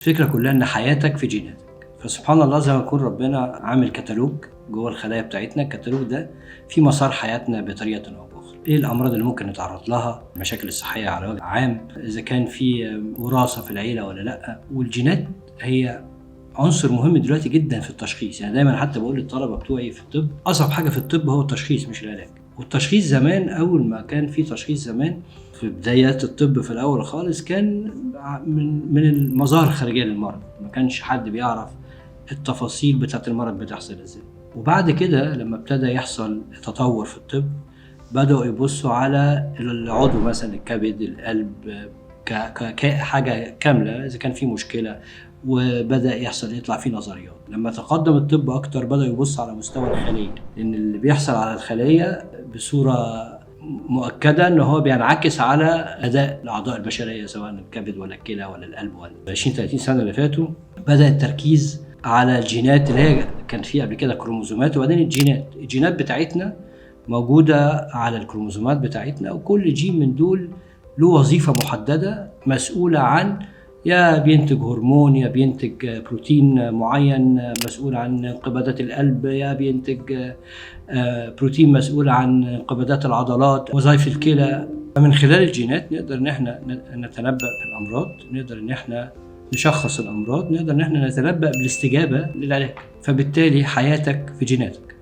الفكرة كلها ان حياتك في جيناتك. فسبحان الله، زي ما يكون ربنا عامل كتالوج جوه الخلايا بتاعتنا، الكتالوج ده في مسار حياتنا بطريقة او باخرى. ايه الامراض اللي ممكن نتعرض لها، المشاكل الصحية على وجه عام، اذا كان في وراثه في العيلة ولا لا. والجينات هي عنصر مهم دلوقتي جدا في التشخيص. يعني دايما حتى بقول للطلبة بتوعي في الطب، اصعب حاجة في الطب هو التشخيص مش العلاج. والتشخيص زمان، اول ما كان في تشخيص زمان في بدايات الطب في الاول خالص، كان من المظاهر الخارجية للمرض، ما كانش حد بيعرف التفاصيل بتاعت المرض بتحصل ازاي. وبعد كده لما ابتدى يحصل تطور في الطب، بدأوا يبصوا على العضو مثلا الكبد، القلب، كحاجة كاملة إذا كان في مشكلة، وبدأ يحصل يطلع فيه نظريات. لما تقدم الطب أكتر بدأ يبص على مستوى الخلية، لأن اللي بيحصل على الخلية بصورة مؤكدة إن هو بينعكس على أداء الأعضاء البشرية، سواء الكبد ولا الكلى ولا القلب. ولا 20-30 سنة اللي فاتوا بدأ التركيز على الجينات، اللي هي كان في قبل كده كروموزومات وبعدين الجينات. الجينات بتاعتنا موجودة على الكروموزومات بتاعتنا، وكل جين من دول له وظيفة محددة مسؤولة عن، يا بينتج هرمون، يا بينتج بروتين معين مسؤول عن انقباضات القلب، يا بينتج بروتين مسؤول عن انقباضات العضلات، وظائف الكلى. فمن خلال الجينات نقدر ان احنا نتنبأ بالامراض، نقدر ان احنا نشخص الامراض، نقدر ان احنا نتنبأ بالاستجابة للعلاج. فبالتالي حياتك في جيناتك.